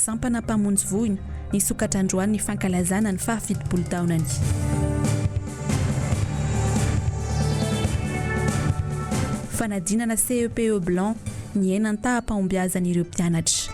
Sampana mpamonjy voina, nisokatra androany ny fankalazana ny faha 70 taonany. Fanadinana CEPE Blanc, nihena ny taham-pahombiazan'ireo mpianatra.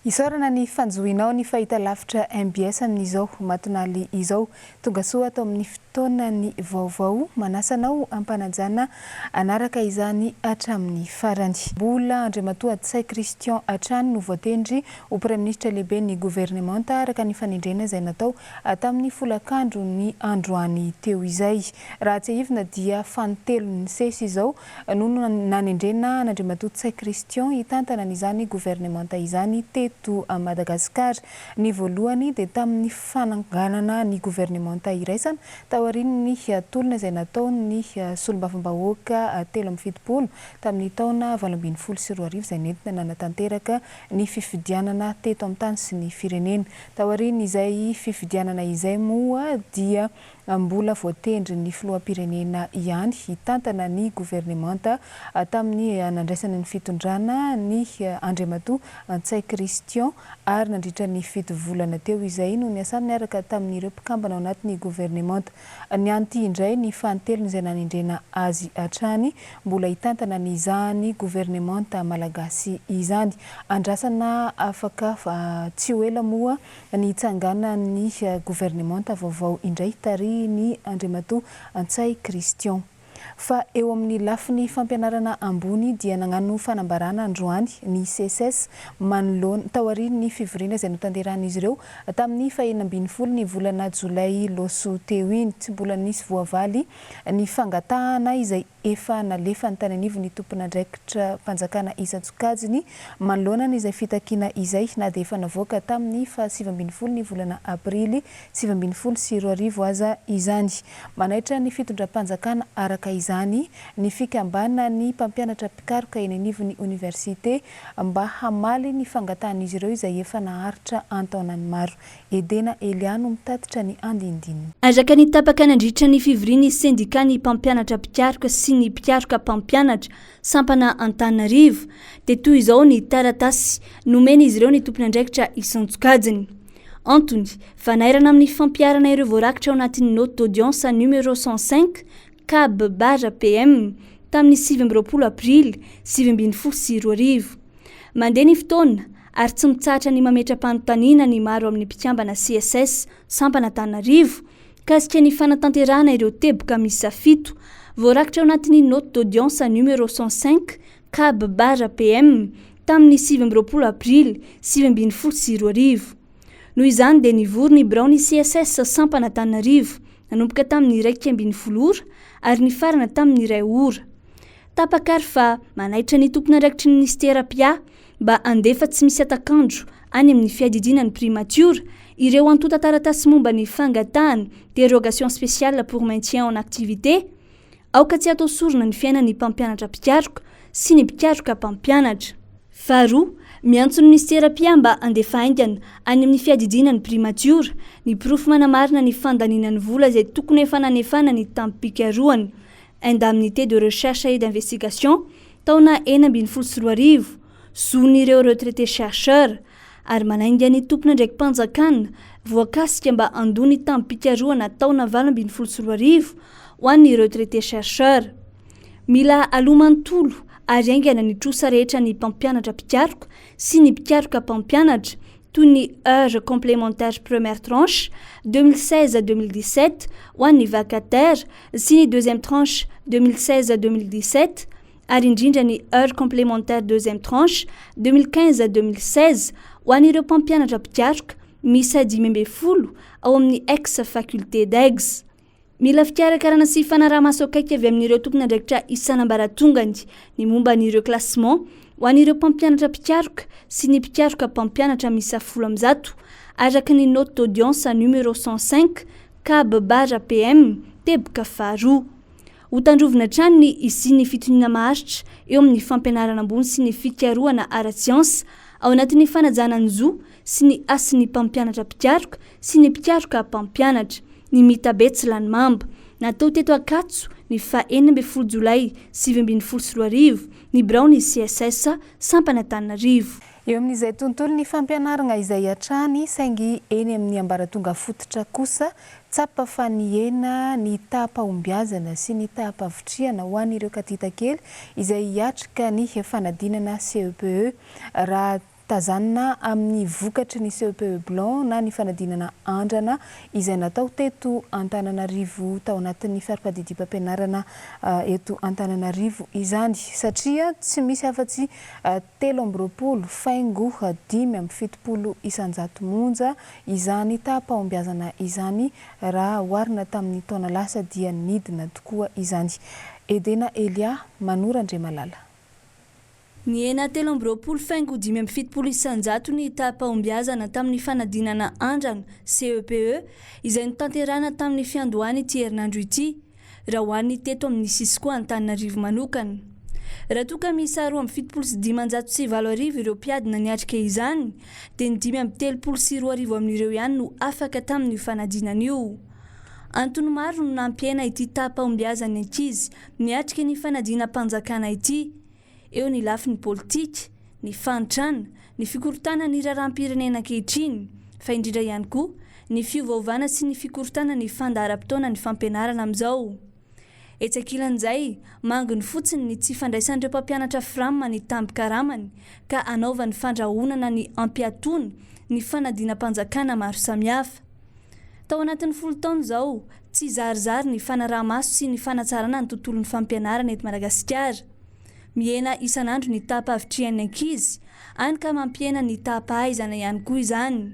Isaorana ny fanjohianao ny fahitalavitra mbs amin'izao matinaly izao. Tongasoa ato amin'ny fotoanan'ny vaovao. Manasa anao am-panajana hanaraka izany hatramin'ny farany. Mbola Andriamatoa Ntsay Christian hatrany no voatendry ho Praiminisitra lehiben'ny governemanta araka ny fanendrena izay natao tamin'ny folakandron'ny androany teo izay. Raha tsiahivina dia fanintelony nisesy izao no nanendrena an'Andriamatoa Ntsay Christian hitantana an'izany governemanta izany teto Madagasikara. Ny voalohany dia tamin'ny fananganana ny governemanta iraisana taorian'ny tolona izay nataon'ny solombavambahoaka 73 tamin'ny taona 2018 izay nentina nanatanteraka ny fifidianana teto amin'ny tany sy ny firenena. Taorian'izay fifidianana izay moa dia Mbola voatendrin'ny filoham-pirenena ihany hitantana ny governemanta tamin'ny nandraisany ny fitondrana ny Andriamatoa Ntsay Christian ary nandritra ny fito volana teo izay no niasany niaraka tamin'ireo mpikambana ao anatin'ny governemanta. Ny an'ity indray ny fanintelony izay nanendrena azy hatrany mbola hitantana ny izany governemanta malagasy izany. Andrasana afaka tsy ho ela moa ny hitsanganan'ny governemanta vaovao indray tarihin'i Andriamatoa Ntsay Christian. Fa eo amin'ny lafiny fampianarana ambony dia nagnano fanambarana androany ny Seces manoloana taorian'ny fivoriana izay notanterahan'izy ireo tamin'ny fahenina ambin'ny folo ny volana jolay loso teo iny. Tsy mbola nisy voavaly ny fangatahana izay efa nalefany tany anivon'ny tompon'andraikitra-panjakana isan-tsokajiny manoloana an'izay fitakiana izay na dia efa navoaka tamin'ny faha 19 ny volana aprily 2019 aza izany. Manaitra ny fitondram-panjakana araka izany ny fikambanan'ny mpampianatra mpikaroka eny anivon'ny oniversite mba hamaly ny fangatahan'izy ireo izay efa naharitra an-taonany maro. Edena Elia no mitatitra ny andinindininy. Araka ny tapaka nandritra ny fivorian'ny sendikan'ny mpampianatra mpikaroka sy ny mpikaroka mpampianatra sampana Antananarivo dia toy izao ny taratasy nomen'izy ireo ny tompon'andraikitra isan-tsokajiny. Antony, fanairana amin'ny fampiharana ireo voarakitra ao anatin'ny note d'audience numéro 105 cab barre PM tamin'ny 29 aprily 2019. Mandeha ny fotoana ary tsy mitsahatra ny mametra-panontaniana ny maro amin'ny mpikambana CSS sampana Antananarivo mikasika ny fanatanterahana ireo teboka miisa fito voarakitra ao anatin'ny note d'audience numéro 105 cab barre PM tamin'ny 29 aprily 2019. Noho izany dia nivory ny biraon'ny CSS sampana Antananarivo nanomboka tamin'ny 11 ora ary nifarana tamin'ny iray ora. Tapaka ary fa manaitra ny tompon'andraikitry ny minisitera mpiahy mba handefa tsy misy hatak'andro any amin'ny fiadidiana ny primatiora ireo antontan-taratasy momba ny fangatahana dérogation spéciale pour maintien en activité. Aoka tsy hatao sorona ny fiainan'ny mpampianatra mpikaroka sy ny mpikaroka mpampianatra. Faharoa, miantso ny minisitera mpiahy mba handefa haingana any amin'ny fiadidiana ny primatiora ny porofo manamarina ny fandaniana ny vola izay tokony efa nanefana ny tambim-pikarohana Indemnité de recherche et d'investigation, taona 2016, zon'ireo retraités chercheurs, ary manainga ny tompon'andraiki-panjakana voakasika mba handoa ny tambim-pikarohana taona 2018 ho an'ny retraités chercheurs. Mila aloa manontolo ary haingana ny trosa rehetra ny mpampianatra mpikaroka sy ny mpikaroka mpampianatra toy ny heures complémentaires première tranche 2016-2017 ho an'ny vacataires sy ny deuxième tranche 2016-2017 ary indrindra ny heures complémentaires deuxième tranche 2015-2016 ho an'ireo mpampianatra mpikaroka miisa 15 ao amin'ny ex faculté d'Aix. Mila fikarakarana sy fanaraha-maso akaiky avy amin'ireo tompon'andraikitra isan'ambaratongany ny momba ny reclassement ho an'ireo mpampianatra mpikaroka sy ny mpikaroka mpampianatra miisa 110 araka ny note d'audience numéro 105 cab barre PM teboka faharoa. Ho tandrovina hatrany ny hisian'ny fitoniana maharitra eo amin'ny fampianarana ambony sy ny fikarohana ara-tsiansa ao anatin'ny fanajana ny zo sy ny hasin'ny mpampianatra mpikaroka sy ny mpikaroka mpampianatra. Ny mitabe tsy lany mamba. Natao teto Ankatso ny faha 16 jolay 2019 ny biraon'ny CSS sampana Antananarivo. Eo amin'izay tontolon'ny fampianarana izay hatrany, saingy eny amin'ny ambaratonga fototra kosa, tsapa fa nihena ny taham-pahombiazana sy ny taham-pavitrihana ho an'ireo katitakely izay hiatrika ny fanadinana CEPE. Raha Tazanina amin'ny vokatry ny CEPE blanc na ny fanadinana andrana izay natao teto Antananarivo tao anatin'ny fari-padidiam-pampianarana eto Antananarivo izany satria tsy misy afa-tsy 23 faingo 75% monja izany taham-pahombiazana izany raha oharina tamin'ny taona lasa dia nidina tokoa izany. Edena Elia, Manoro Andriamalala. Nihena 23 faingo 75% ny taham-pahombiazana tamin'ny fanadinana andrana, CEPE, izay notanterahina tamin'ny fiandohan'ity herinandro ity, raha ho an'ny teto amin'ny Cisco Antananarivo manokana. Raha toa ka miisa 8572 ireo mpiadina niatrika izany, dia ny 2035 amin'ireo ihany no afaka tamin'io fanadinana io. Antony maro no nampihena ity taham-pahombiazan'ny ankizy miatrika ny fanadinam-panjakana ity. Eo ny lafiny politika, ny fahantrana, ny fikorontanan'ny raharaham-pirenena ankehitriny, fa indrindra ihany koa ny fiovaovana sy ny fikorontanan'ny fandaharam-potoanan'ny fampianarana amin'izao. Etsy ankilan'izay, manginy fotsiny ny tsy fandraisan'ireo mpampianatra Fram ny tambin-karamany ka anaovany fandrahonana ny hampiatoana ny fanadinam-panjakana maro samihafa. Tao anatin'ny folo taona izao, tsy zarizary ny fanaraha-maso sy ny fanatsarana ny tontolon'ny fampianarana eto Madagasikara. Mihena isan'andro ny taham-pahavitrihan'ny ankizy, hany ka mampihena ny taham-pahaizana ihany koa izany.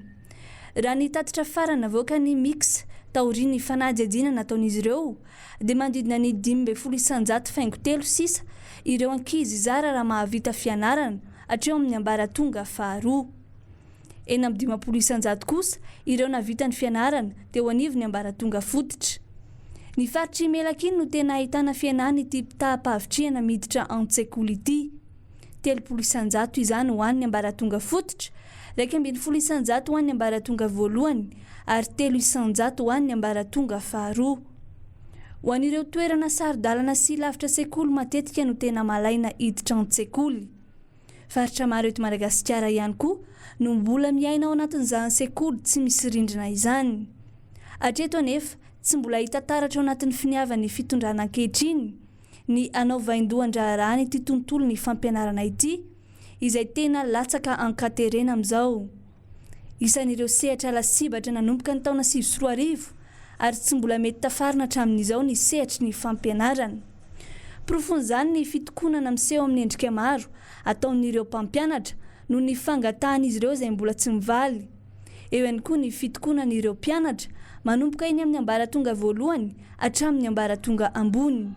Raha ny tatitra farany navoakan'ny Mix taorian'ny fanadihadiana nataon'izy ireo, dia manodidina ny 15% faingo telo sisa ireo ankizy zara raha mahavita fianarana hatreo amin'ny ambaratonga faharoa. 56% kosa ireo nahavita ny fianarana teo anivon'ny ambaratonga fototra. Ny faritr'i Melaky no tena ahitana fihenana ity taham-pahavitrihana miditra an-tsekoly ity. 30% izany ho an'ny ambaratonga fototra, 11% ho an'ny ambaratonga voalohany ary 3% ho an'ny ambaratonga faharoa. Ho an'ireo toerana saro-dalana sy lavitra sekoly matetika no tena malaina hiditra an-tsekoly. Faritra maro eto Madagasikara ihany koa no mbola miaina ao anatin'izany sekoly tsy misy rindrina izany. Hatreto anefa, tsy mbola hita taratra ao anatin'ny finiavan'ny fitondrana ankehitriny ny hanao vaindohan-draharaha ity tontolon'ny fampianarana ity, izay tena latsaka an-katerena amin'izao. Isan'ireo sehatra lasibatra nanomboka ny taona 2009 ary tsy mbola mety tafarina hatramin'izao ny sehatry ny fampianarana. Porofon'izany ny fitokonana miseho amin'ny endrika maro ataon'ireo mpampianatra noho ny fangatahan'izy ireo izay mbola tsy mivaly. Eo ihany koa ny fitokonan'ireo mpianatra manomboka eny amin'ny ambaratonga voalohany hatramin'ny ambaratonga ambony.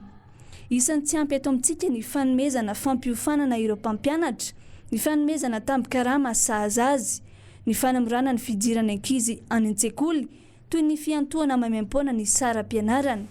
Isan'ny tsy ampy eto amintsika ny fanomezana fampiofanana ireo mpampianatra, ny fanomezana tambin-karama sahaza azy, ny fanamorana ny fidiran'ny ankizy any an-tsekoly toy ny fiantohana maimaimpoana ny saram-pianarana,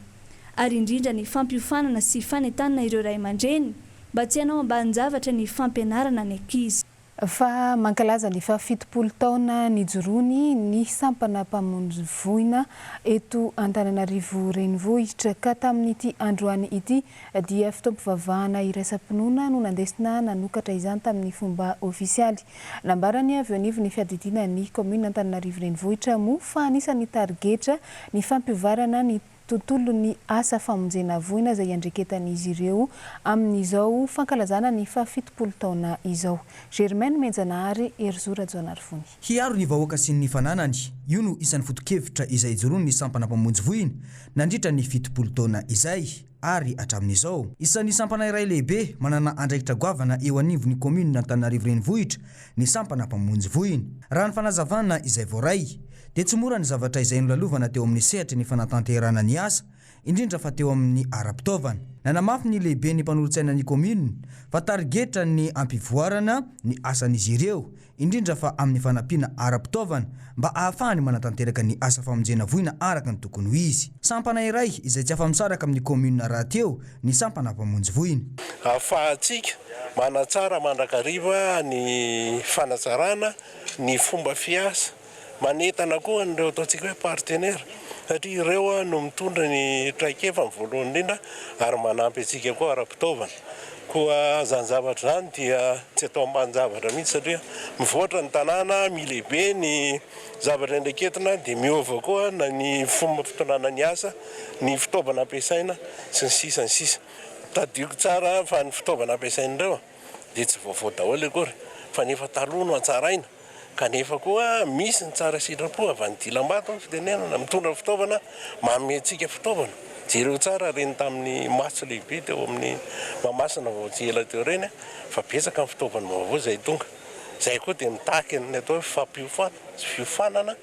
ary indrindra ny fampiofanana sy fanentanana ireo ray aman-dreny mba tsy hanao ambanin-javatra ny fampianarana ny ankizy. Fa mankalaza ny fahafitopolo taona nijoroany ny sampana mpamonjy voina eto Antananarivo Renivohitra ka tamin'ity androany ity dia fotoam-pivavahana iraisam-pinoana no nandesina nanokatra izany tamin'ny fomba ofisialy. Nambarany avy eo anivon'ny fiadidiana ny kaominina Antananarivo Renivohitra moa fa anisan'ny tarigetra ny fampiovarana ny tontolon'ny asa famonjena voina izay iandreketan'izy ireo amin'izao fankalazana ny fahafitopolo taona izao. Germaine Menjanahary, Herizo Rajaonarivony. Hiaro ny vahoaka sy ny fananany, io no isan'ny foto-kevitra izay ijoroan'ny sampana mpamonjy voina nandritra ny 70 taona izay ary hatramin'izao. Isan'ny sampana iray lehibe manana andraikitra goavana eo anivon'ny kaominina Antananarivo Renivohitra ny sampana mpamonjy voina. Raha ny fanazavana izay voaray, dia tsy mora ny zavatra izay nolalovana teo amin'ny sehatry ny fanatanterahana ny asa, indrindra fa teo amin'ny ara-pitaovana. Nanamafy ny lehiben'ny mpanolotsaina ny kaominina fa tarigetra ny hampivoarana ny asan'izy ireo, indrindra fa amin'ny fanampiana ara-pitaovana mba ahafahany manatanteraka ny asa famonjena voina araka ny tokony ho izy. Sampana iray izay tsy afa-misaraka amin'ny kaominina rahateo ny sampana mpamonjy voina. Ahafahantsika manatsara mandrakariva ny fanatsarana ny fomba fiasa. Manentana koa an'ireo ataontsika hoe partenaires satria ireo no mitondra ny traikefa amin'ny voalohany indrindra ary manampy antsika koa ara-pitaovana. Koa izany zavatra izany dia tsy atao ambanin-javatra mihitsy satria mivoatra ny tanàna, milehibe ny zavatra iandraiketina dia miova koa na ny fomba fitondrana ny asa, ny fitaovana ampiasaina sy ny sisa ny sisa. Tadidiko tsara fa ny fitaovana ampiasain'ireo dia tsy vaovao daholo akory fa ny efa taloha no hatsaraina kanefa koa misy ny tsara sitrapo avy any dilambato ny fitenenana mitondra fitaovana manome antsika fitaovana jereo tsara ireny tamin'ny matso lehibe teo amin'ny Mahamasina vao tsy ela teo ireny fa betsaka ny fitaovana vaovao izay tonga izay koa dia mitaky ny atao hoe fampiofana sy fiofanana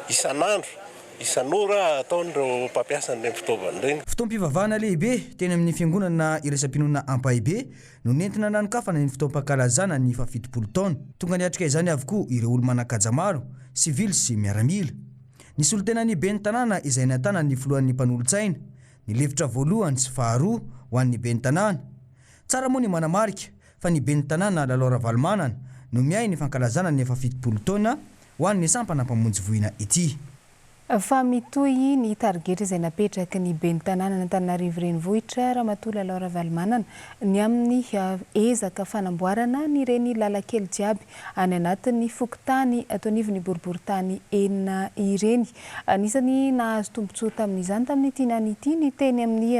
isan'andro isan'ora ataon'ireo mpampiasa an'ireny fitaovana ireny. Fotoam-pivavahana lehibe teny amin'ny Fiangonana Iraisam-pinoana Ampahibe no nentina nanokafana ny fotoam-pankalazana ny fahafitopolo taona. Tonga niatrika izany avokoa ireo olo-manan-kaja maro, sivily sy miaramila. Ny solontenan'ny ben'ny tanàna izay nahitana ny filohan'ny mpanolotsaina, ny lefitra voalohany sy faharoa ho an'ny ben'ny tanàna. Tsara moa ny manamarika fa ny ben'ny tanàna Lalao Ravalomanana no miahy ny fankalazana ny fahafitopolo taona ho an'ny sampana mpamonjy voina ity. Fa mitohy ny tarigetra izay napetraky ny ben'ny tanànan'Antananarivo Renivohitra, Ramatoa Lalao Ravalomanana, ny amin'ny ezaka fanamboarana an'ireny lalan-kely jiaby any anatin'ny fokontany ato anivon'ny boriborintany enina ireny. Anisan'ny nahazo tombontsoa tamin'izany tamin'ity nany ity ny teny amin'ny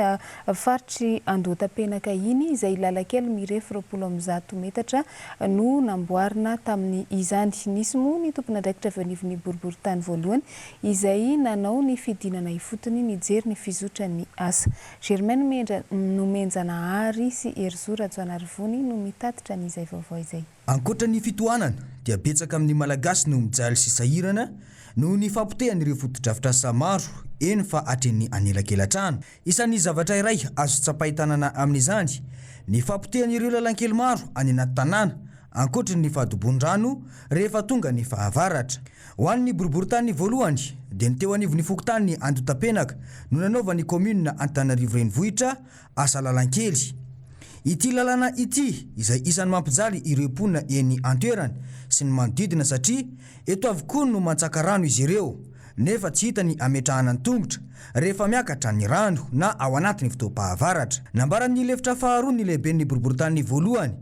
faritr'i Andohatapenaka iny izay lalan-kely mirefy 120 metatra no namboarina tamin'izany. Nisy moa ny tompon'andraikitra avy eo anivon'ny boriborintany voalohany izay nanao ny fidinana ifotony nijery ny fizotran'ny asa. Germaine Nomenjanahary sy Herizo Rajaonarivony no mitatitra an'izay vaovao izay. Ankoatra ny fitohanana dia betsaka amin'ny Malagasy no mijaly sy sahirana noho ny fahapotehan'ireo fotodrafitrasa maro, eny fa hatreny anelakelan-trano. Isan'ny zavatra iray azo tsapain-tanana amin'izany ny fahapotehan'ireo lalankely maro any anaty tanàna, ankoatry ny fahadobon-drano rehefa tonga ny fahavaratra. Ho an'ny boriborintany voalohany dia ny teo anivon'ny fokontany Andotapenaka no nanaovan'ny kaominina Antananarivo Renivohitra asa lalankely. Ity lalana ity izay isan'ny mampijaly ireo mponina eny an-toerana sy ny manodidina satria eto avokoa no mantsaka rano izy ireo nefa tsy hita ny ametrahana ny tongotra rehefa miakatra ny rano na ao anatin'ny fotoam-pahavaratra. Nambaran'ny lefitra faharoa ny lehiben'ny boriborintany voalohany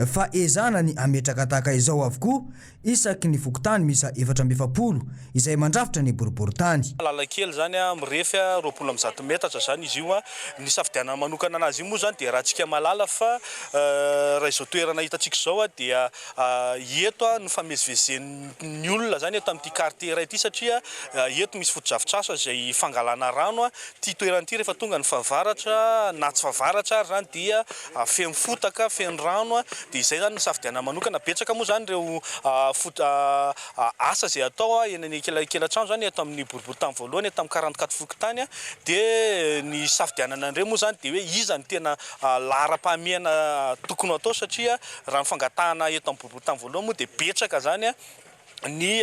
fa ezahana ny hametraka tahaka izao avokoa isaky ny fokontany miisa 44 izay mandrafitra ny boriborintany. Lalan-kely izany mirefy 120 metatra izany izy io. Ny nisafidianana manokana anazy io moa izany dia raha-tsika mahalala fa raha izao toerana hitantsika izao dia eto no famezivezen'ny olona izany eto amin'ity quartier iray ity satria eto misy fotodrafitrasa izay fangalana rano. Ity toerana ity rehefa tonga ny fahavaratra na tsy fahavaratra ary izany dia feno fotaka, feno rano dia izay izany no nisafidianana manokana. Betsaka moa izany ireo foto asa izay atao eny anelakelan-trano izany eto amin'ny boriborintany voalohany eto amin'ny 44 fokontany dia ny hisafidianana an'ireo moa izany dia hoe iza no tena laharam-pahamehana tokony ho atao satria raha ny fangatahana eto amin'ny boriborintany voalohany moa dia betsaka izany ny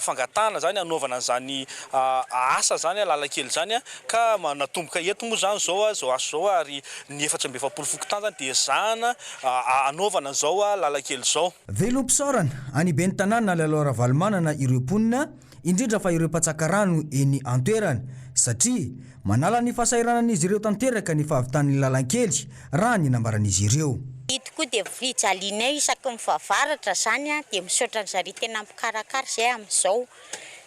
fangatahana izany hanaovana an'izany asa izany lalan-kely izany ka natomboka eto moa izany izao izao asa izao ary ny 44 fokontany izany dia ezahana hanaovana an'izao lalan-kely izao. Velom-pisaorana any ben'ny tanàna Lalao Ravalomanana ireo mponina indrindra fa ireo mpatsaka rano eny an-toerana satria manala ny fahasahiranan'izy ireo tanteraka ny fahavitan'ny lalan-kely raha ny nambaran'izy ireo. Ito koa dia fijalianay isaky ny fahavaratra izany dia misaotra an'zareo tena mpikarakara izay amin'izao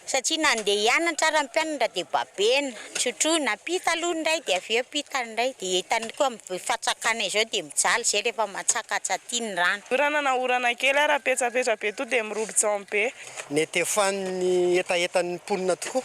satria na andeha hianatra ara ny mpianatra dia babena, trotroina, ampita aloha indray dia avy eo ampita indray dia hitany koa amin'ny fatsakana izao dia mijaly izay rehefa matsaka tsy aty ny rano. Orana na orana kely ara petsapetsa be to dia mirobo-jam be. Netefan'ny hetahetan'ny mponina tokoa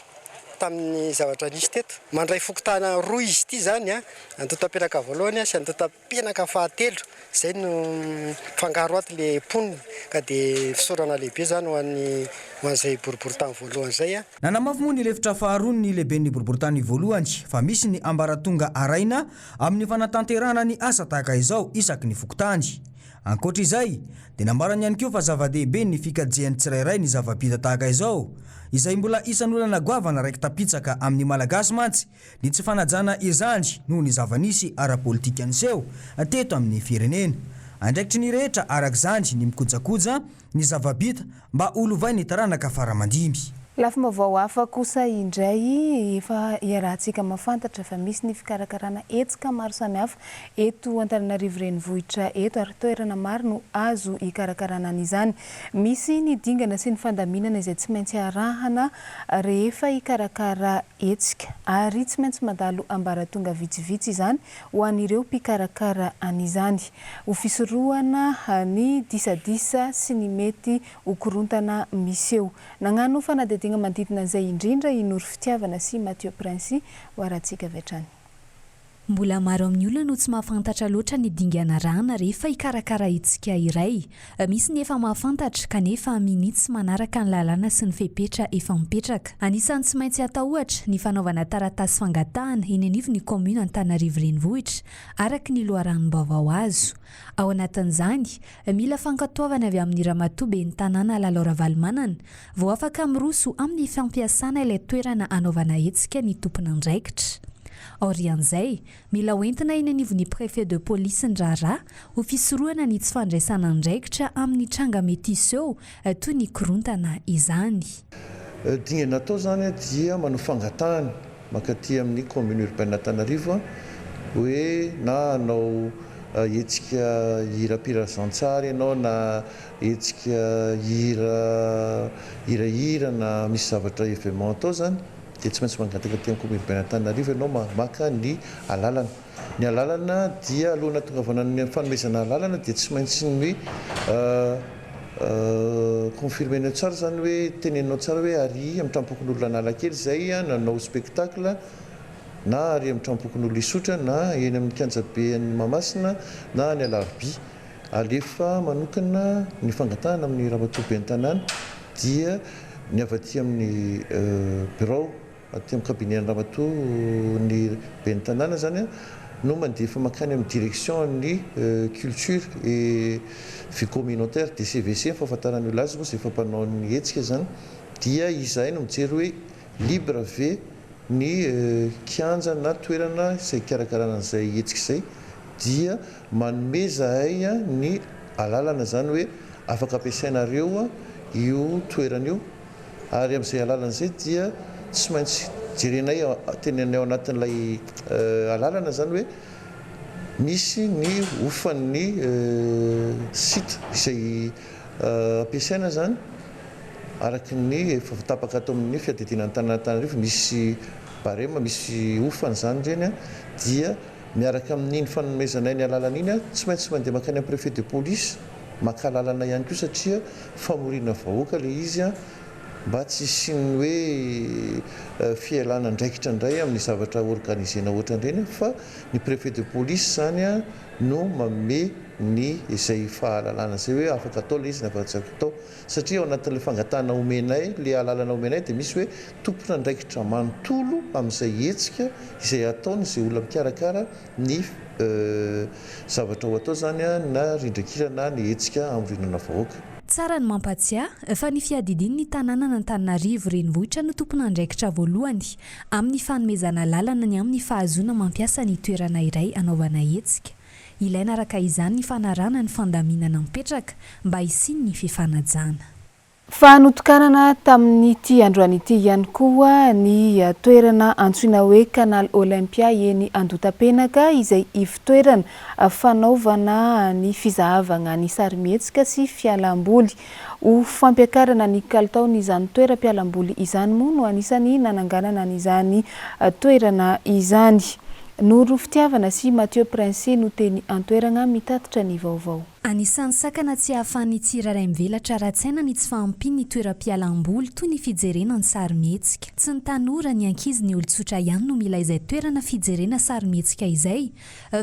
tamin'ny zavatra nisy teto. Mandray fokontany roa izy ity izany, Antotapenaka voalohany sy Antotapenaka fahatelo. Izay no mifangaro ato ilay mponina ka dia fisaorana lehibe izany ho an'ny ho an'izay boriborintany voalohany izay. Nanamafy moa ny lefitra faharoa ny lehiben'ny boriborintany voalohany fa misy ny ambaratonga arahina amin'ny fanatanterahana ny asa tahaka izao isaky ny fokontany. Ankoatra izay, dia nambarany ihany koa fa zava-dehibe ny fikajian'ny tsirairay ny zava-bita tahaka izao, izay mbola isan'ny olana goavana raiki-tapitsaka amin'ny Malagasy mantsy ny tsy fanajana izany noho ny zava-nisy ara-politika niseho teto amin'ny firenena. Andraikitry ny rehetra araka izany ny mikojakoja ny zava-bita mba ho lovain'ny taranaka fara aman-dimby. Lafim-baovao hafa kosa indray, efa iarahantsika mahafantatra fa misy ny fikarakarana hetsika maro samihafa eto Antananarivo Renivohitra eto ary toerana maro no azo hikarakarana an'izany. Misy ny dingana sy ny fandaminana izay tsy maintsy arahana rehefa hikarakara hetsika ary tsy maintsy mandalo ambaratonga vitsivitsy izany ho an'ireo mpikarakara an'izany ho fisorohana ny disadisa sy ny mety ho korontana miseho. Nagnano fanadihadiana manodidina an'izay indrindra i Noro Fitiavana sy Mathieu Princy ho arahantsika avy hatrany. Mbola maro amin'ny olona no tsy mahafantatra loatra ny dingana arahana rehefa hikarakara hetsika iray. Misy ny efa mahafantatra kanefa minia tsy manaraka ny lalàna sy ny fepetra efa mipetraka. Anisan'ny tsy maintsy atao ohatra ny fanaovana taratasy fangatahana eny anivon'ny kaominina Antananarivo Renivohitra, araka ny loharanom-baovao azo. Ao anatin'izany, mila fankatoavana avy amin'ny Ramatoa Ben'ny Tanàna Lalao Ravalomanana vao afaka miroso amin'ny fampiasana ilay toerana hanaovana hetsika ny tompon'andraikitra. Aorian'izay, mila hoentina eny anivon'ny Préfet de police ny raharaha ho fisorohana ny tsy fandraisana andraikitra amin'ny tranga mety hiseho toy ny korontana izany. Dingana atao izany dia manao fangatahana mankaty amin'ny commune urbaine Antananarivo hoe na hanao hetsika hiram-pirazantsara ianao na hetsika hira hirahira na misy zavatra evenement atao izany dia tsy maintsy mangataka aty amin'ny commune urbaine Antananarivo ianao maka ny alalana. Ny alalana dia alohan'ny hahatongavana ny fanomezana alalana dia tsy maintsy ny confirmer-nao tsara izany hoe teneninao tsara hoe ary amin'ny tranompokonolona Analakely izay nanao spectacle na ary amin'ny tranompokonolona Isotry na eny amin'ny kianjaben'i Mahamasina na any Alarobia. Alefa manokana ny fangatahana amin'ny Ramatoa Ben'ny Tanàna dia ny avy aty amin'ny birao, aty amin'ny cabinet an'i Ramatoa ny Ben'ny Tanàna izany no mandefa mankany amin'ny direction ny culture et vie communautaire, DCVC, ny fahafantaran'ny olona azy moa izay efa mpanao ny hetsika izany dia izahay no mijery hoe libre ve ny kianja na toerana izay hikarakarana an'izay hetsika izay dia Manome zahay ny alalana izany hoe afaka ampiasainareo io toerana io ary amin'izay alalana izay dia tsy maintsy jerenay teneninay ao anatin'ilay alalana izany hoe misy ny hofan'ny site izay ampiasaina izany araka ny efa tapaka ato amin'ny fiadidiana ny tanàna Antananarivo misy barème misy hofany izany ireny dia Miaraka amin'iny fanomezanay ny alalana iny, tsy maintsy mandeha mankany amin'ny préfet de police maka alalana ihany koa satria famoriana vahoaka ilay izy mba tsy hisian'ny hoe fialana andraikitra indray amin'ny zavatra organiser-na ohatran'ireny fa ny préfet de police izany no manome ny izay fahalalana izay hoe afaka atao ilay izy na afaka tsy afaka atao. Satria ao anatin'ilay fangatahana omenay, ilay alalana omenay dia misy hoe tompon'andraikitra manontolo amin'izay hetsika izay ataony izay olona mikarakara ny zavatra ho atao izany na rindran-kira na ny hetsika hamorinana vahoaka. Tsara ny mampatsiahy fa ny fiadidian'ny tanànan'Antananarivo renivohitra no tompon'andraikitra voalohany amin'ny fanomezana alalana ny amin'ny fahazoana mampiasa ny toerana iray hanaovana hetsika. Ilaina araka izany ny fanarahana ny fandaminana mipetraka mba hisian'ny fifanajana. Fa notokanana tamin'ity androany ity ihany koa ny toerana antsoina hoe Canal Olympia eny Andotapenaka izay ivotoerana fanaovana ny fizahavagna ny sarimihetsika sy fialamboly. Ho fampiakarana ny kalitaon'izany toeram-pialamboly izany moa no anisan'ny nananganana an'izany toerana izany. Noro Fitiavana sy Mathieu Prince no teny an-toeragna mitatitra ny vaovao. Anisan'ny sakana tsy ahafahan'ny tsirairay mivelatra ara-tsaina ny tsy fahampian'ny toeram-pialam-boly toy ny fijerena ny sarimihetsika. Tsy ny tanora, ny ankizy, ny olon-tsotra ihany no mila izay toerana fijerena sarimihetsika izay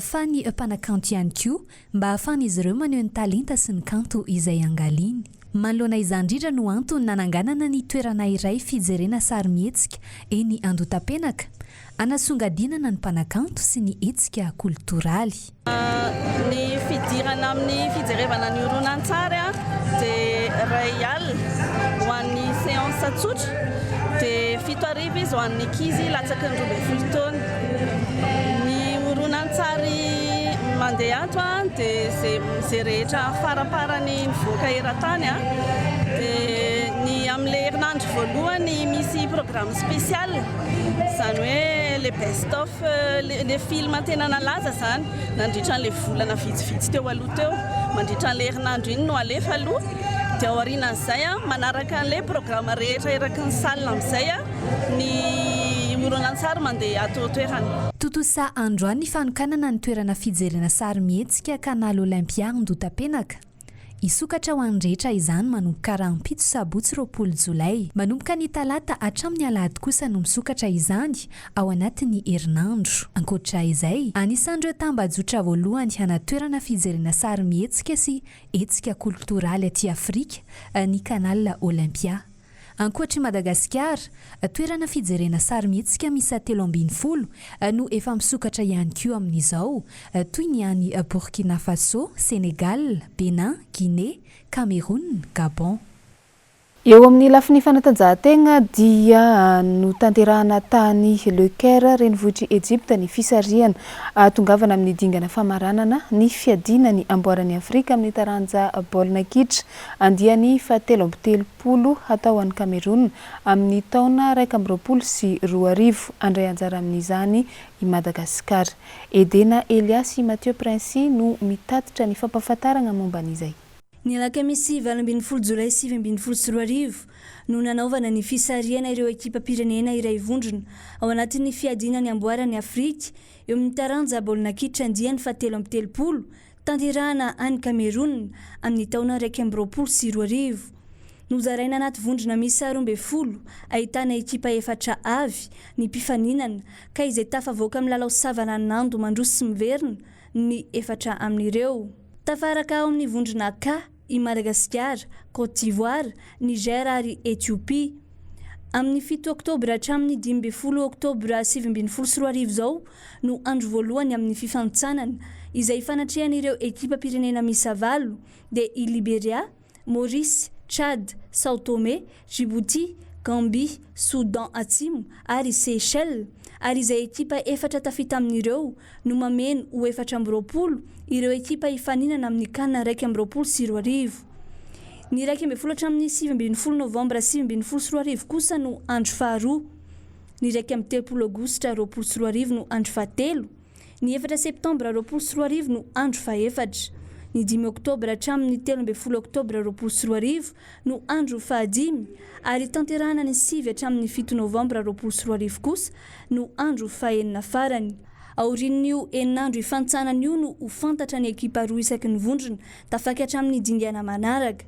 fa ny mpanakanto ihany koa mba hahafahan'izy ireo maneho ny talenta sy ny kanto izay angaliany. Manoloana izany indrindra no antony nananganana ny toerana iray fijerena sarimihetsika eny Andotapenaka, hanasongadinana ny mpanakanto sy ny hetsika koltoraly. Ny fidirana amin'ny fijerevana ny horonantsary dia iray alina ho an'ny séance tsotra, dia 7000 izy ho an'ny ankizy latsaky ny 12 taona. Ny horonantsary. mandeha ato dia izay rehetra faramparany nivoaka eran-tany dia ny amin'ilay herinandro voalohany misy programme spécial, izany hoe le best of le film tena nalaza izany nandritra an'ilay volana vitsivitsy teo aloha teo. Mandritra an'ilay herinandro iny no alefa aloha dia aorianan'izay manaraka an'ilay programme rehetra eraky ny salle amin'izay. Ny horonantsary mandeha ato toerana. Tontosa androany ny fanokanana ny toerana fijerena sarimihetsika Canal Olympia Andotapenaka. Hisokatra ho an'ny rehetra izany manomboka rahampitso sabotsy 20 jolay. Manomboka ny talata hatramin'ny alahady kosa no misokatra izany ao anatin'ny herinandro. Ankoatra izay, anisan'ireo tambajotra voalohany hana toerana fijerena sarimihetsika sy hetsika koltoraly aty Afrika ny Canal Olympia. Ankoatr'i Madagasikara, toerana fijerena sarimihetsika miisa 13 no efa misokatra ihany koa amin'izao, toy ny any Burkina Faso, Sénégal, Bénin, Guinée, Cameroun, Gabon. Eo amin'ny lafiny fanatanjahantena dia notanterahana tany Le Caire, renivohitr'i Ejipta ny fisarihana ahatongavana amin'ny dingana famaranana ny fiadiana ny amboaran'i Afrika amin'ny taranja baolina kitra andiany fahatelo amby telopolo hatao any Cameroun amin'ny taona 2021. Handray anjara amin'izany i Madagasikara. Edena Elia sy Mathieu Princi no mitatitra ny fampahafantarana momba an'izay. Ny alakamisy 18 jolay 2019 no nanaovana ny fisarihana ireo ekipam-pirenena iray vondrona ao anatin'ny fiadiana ny amboaran'i Afrika eo amin'ny taranja baolina kitra andiany fahatelo amby telopolo Tanterahana any Cameroun amin'ny taona 2021. Nozaraina anaty vondrona miisa 12, ahitana ekipa efatra avy, ny mpifaninana, ka izay tafavoaka amin'ny lalao savaranando mandroso sy miverina ny efatra amin'ireo. Tafaraka ao amin'ny vondrona K i Madagasikara, Côte d'Ivoire, Niger ary Ethiopie. Amin'ny 7 oktobra hatramin'ny 15 oktobra 2019 izao no andro voalohany amin'ny fifanintsanana, izay hifanatrehan'ireo ekipam-pirenena miisa valo, dia i Liberia, Maurice, Tchad, Sao Tomé, Djibouti, Gambie, Soudan Atsimo ary Seychelles, ary izay ekipa efatra tafita amin'ireo no mameno ho 24 ireo ekipa hifaninana amin'ny Can 2021. Ny 11 hatramin'ny 19 novambra 2019 kosa no andro faharoa. Ny 31 aogositra 2020 no andro fahatelo. Ny 4 septambra 2020 no andro fahefatra. Ny 5 oktobra hatramin'ny 13 oktobra 2020 no andro fahadimy ary tanterahana ny 9 hatramin'ny 7 novambra 2020 kosa no andro fahenina farany. Aorian'io herinandro ifanintsanana io no ho fantatra ny ekipa roa isaky ny vondrona tafakatra amin'ny dingana manaraka.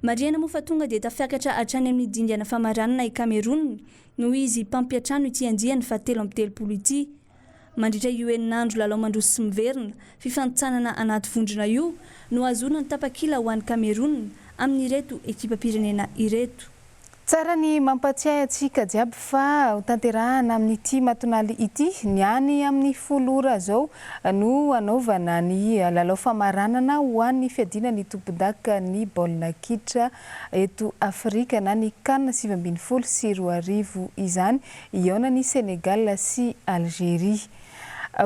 Marihana moa fa tonga dia tafiakatra hatrany amin'ny dingana famaranana i Cameroun noho izy mpampiantrano ity andiany fahatelo amby telopolo ity. Mandritra io herinandro lalao mandroso sy miverina, fifanintsanana anaty vondrona io, no hahazoana ny tapakila ho an'i Cameroun amin'ireto ekipam-pirenena ireto. Tsara ny mampatsiahy antsika jiaby fa hotanterahana amin'ity matonaly ity ny any amin'ny 10 ora izao no hanaovana ny lalao famaranana ho an'ny fiadiana ny tompondakan'ny baolina kitra eto Afrika na ny Can 2019 izany hihaonan'i Sénégal sy Algérie.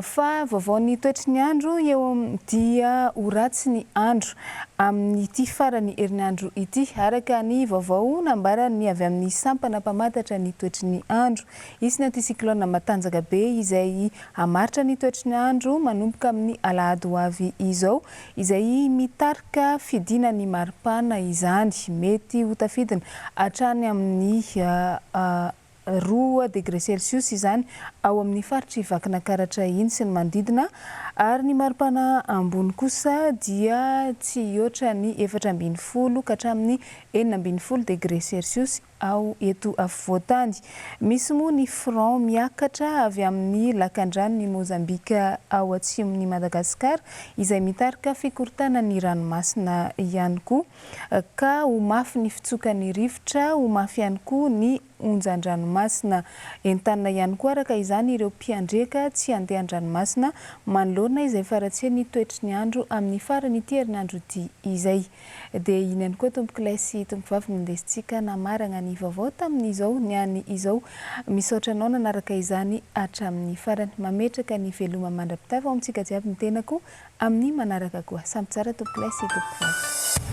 Fa vaovaon'ny toetry ny andro eo dia ho ratsy ny andro amin'ity faran'ny herinandro ity, araka ny vaovao nambaran'ny avy amin'ny sampana mpamantatra ny toetry ny andro. Hisy ny anticyclone matanjaka be izay hamaritra ny toetry ny andro manomboka amin'ny alahady ho avy izao, izay mitarika fidinan'ny maripana izany. Mety ho tafidina hatrany amin'ny 2 degre celsius izany ao amin'ny faritr'i Vakinakaratra iny sy ny manodidina ary ny maripana ambony kosa dia tsy hihoatra ny 14 ka hatramin'ny 16 degre celsius ao eto afovoan-tany. Misy moa ny front miakatra avy amin'ny lakandranon'i Mozambika ao atsimon'i Madagasikara izay mitarika fikorontanan'ny ranomasina ihany koa ka ho mafy ny fitsokan'ny rivotra, ho mafy ihany koa ny onjan-dranomasina. Entanina ihany koa araka izany ireo mpiandriaka tsy handeha an-dranomasina manoloana izay faharatsian'ny toetry ny andro amin'ny faran'ity herinandro ity izay. Dia iny ihany koa tompokolahy sy tompokovavy no ndesintsika namaragna ny. ny vaovao tamin'izao niany izao. Misaotra anao nanaraka izany hatramin'ny farany. Mametraka ny veloma mandra-pitava ao amintsika jiaby ny tenako amin'ny manaraka koa. Samy tsara tompokolahy sy tompokovavy.